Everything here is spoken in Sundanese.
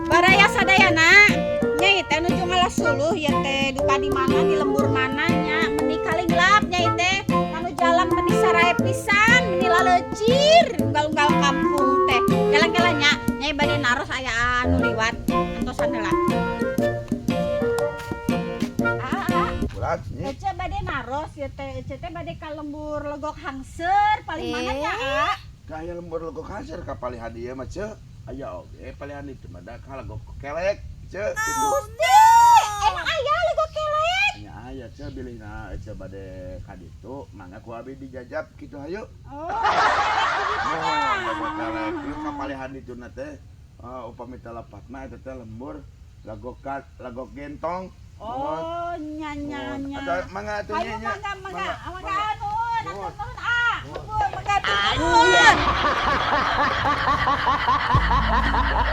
Baraya sadayana, nyai teh nuju ngalasuluh ya teh, duka di mana, di lembur mana nya, meni kalinglap nyai teh, anu jalan meni sarae pisan, meni laleucir unggal-unggal kampung teh. Jalan-jalan nya, nyai bade naros aya anu liwat antosan heula. Ah, ah. Ulah, nyi. Ece bade naros ya teh, ece teh bade ka lembur Legok Hangser, paling mana nya, ah? Kaya lembur Legok Hangser ka palihan ieu mah, Ceu. Aya oge palihan itu mah da ka Legok Kelek, Ceu. Kitu. Gusti, emang aya Legok Kelek? Nya aya, Ceu, bilihna ece bade ka ditu, mangga ku abi dijajab kitu, hayu. Oh, Oh, Legok Kelek ieu ka palihan ditu na teh. Upami telepat mah eta teh lembur Legok Legok Gentong. Oh, nya nya nya. Atau mangga atuh Ayo nya. Mangga mangga mangga anu, Nuhun. Nuhun ah. Nuhun, mangga nuhun.